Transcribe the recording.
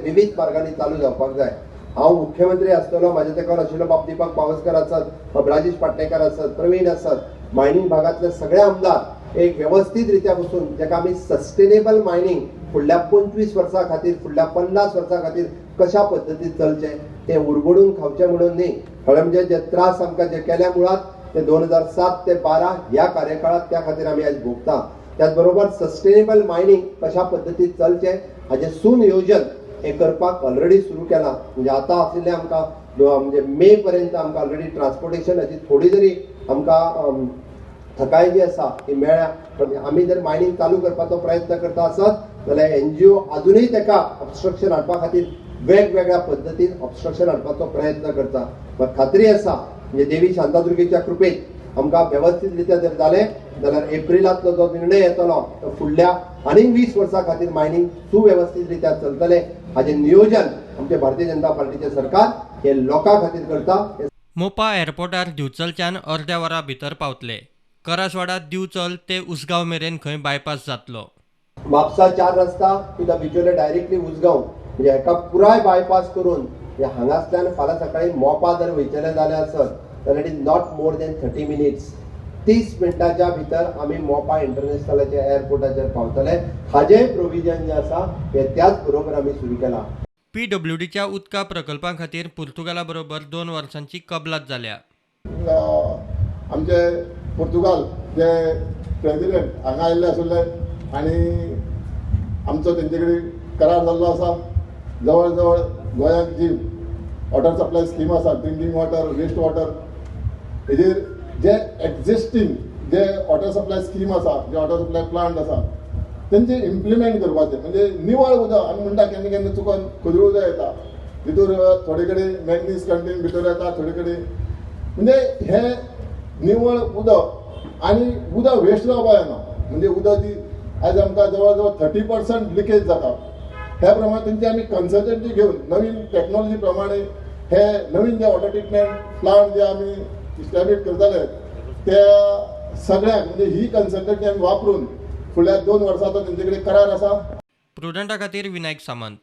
विवीध मार्गांनी चालू जावपाक जाय. हांव मुख्यमंत्री आसतलो, म्हाज्या तेंपार आशिल्लो बाब दीपक पावसकर आसत, बाब राजेश पाटणेकर आसत, प्रवीण आसत, मायनींग भागांतले सगळे आमदार एक वेवस्थीत रित्या बसून जेका आमी सस्टेनेबल मायनींग फुडल्या 25 वर्सां खातीर, फुडल्या 50 वर्सां खातीर कशा पद्दतीन चलचें, तें उरबडून खावचें म्हणून न्ही. खरें म्हणजे जे त्रास आमकां जे केल्या मुळात ते 2007 ते 12 ह्या कार्यकाळात, त्या खातीर आमी आयज भोगता. त्याच बरोबर सस्टेनेबल मायनींग कशा पद्दतीन चलचें हाजें सुनियोजन हें करपाक ऑलरेडी सुरू केलां. म्हणजे आतां आशिल्लें आमकां म्हणजे मे पर्यंत आमकां ऑलरेडी ट्रान्सपोर्टेशनाची थोडी जरी आमकां थकाय जी आसा ती मेळ्ळ्या. पण आमी जर मायनींग चालू करपाचो प्रयत्न करता आसत जाल्यार एनजीओ अजुनूय ताका ऑबस्ट्रक्शन हाडपा खातीर वेगवेगळ्या पद्दतीन ऑबस्ट्रक्शन हाडपाचो प्रयत्न करता. मात खात्री आसा, म्हणजे देवी शांतादुर्गेच्या कृपेत आमकां वेवस्थीत रित्या जर जालें जाल्यार एप्रिलांतलो जो निर्णय येतलो तो फुडल्या आनीक 20 वर्सां खातीर मायनींग सुवेवस्थीत रित्या चलतलें. हाजें नियोजन आमचें भारतीय जनता पार्टीचें सरकार हे लोकां खातीर करता. मोपा एअरपोर्टार दिवचलच्यान अर्द्या वरा भितर पावतले. करासवाडा, दिवचल ते उसगांव मेरेन खंय बायपास जातलो. म्हापसा चार रस्ता two the Bicholim, directly Usgao, म्हणजे हेका पुराय बायपास करून, म्हणजे हांगासल्यान फाल्यां सकाळी मोपा जर वयतले जाल्यार आसत जाल्यार it is not more than 30 minutes. 30 मिनटाच्या भितर आमी मोपा इंटरनॅशनलाच्या एअरपोर्टाचेर पावतले. हाजें प्रोविजन जें आसा हें त्याच बरोबर आमी सुरू केलां. पीडब्ल्यूडीच्या उदका प्रकल्पां खातीर पुर्तुगाला बरोबर 2 वर्सांची कबलात जाल्या. आमचे पुर्तुगाल जे प्रेसिडेंट हांगा आयिल्ले आशिल्ले आनी आमचो तेंचे कडेन करार जाल्लो आसा. जवळ जवळ गोंयांत जी वॉटर सप्लाय स्कीम आसा, ड्रिंकींग वॉटर, वेस्ट वॉटर, हेजेर जे एक्झिस्टींग जे वॉटर सप्लाय स्कीम आसा, जे वॉटर सप्लाय प्लांट आसा, तेंचे इम्प्लिमेंट करपाचें. म्हणजे निवळ उदक आमी म्हणटा, केन्ना केन्ना चुकोन खदूळ उदक येता, भितर थोडे कडेन मॅंगनीज कंटेंट भितर येता थोडे कडेन. म्हणजे हे निवळ उदक आनी उदक वेस्ट जावपाक जायना. म्हणजे उदक जी आयज आमकां जवळ जवळ 30% लिकेज जाता, ह्या प्रमाणे तेंची आमी कन्सल्टंटी घेवन नवीन टॅक्नॉलॉजी प्रमाणे हे नवीन जे वॉटर ट्रिटमेंट प्लांट जे आमी इस्टॅब्लीश करतले, त्या सगळ्यांक म्हणजे ही कन्सल्टंटी आमी वापरून फुडल्या 2 वर्सांचो तेंचे कडेन करार आसा. प्रुडंटा खातीर विनायक सामंत.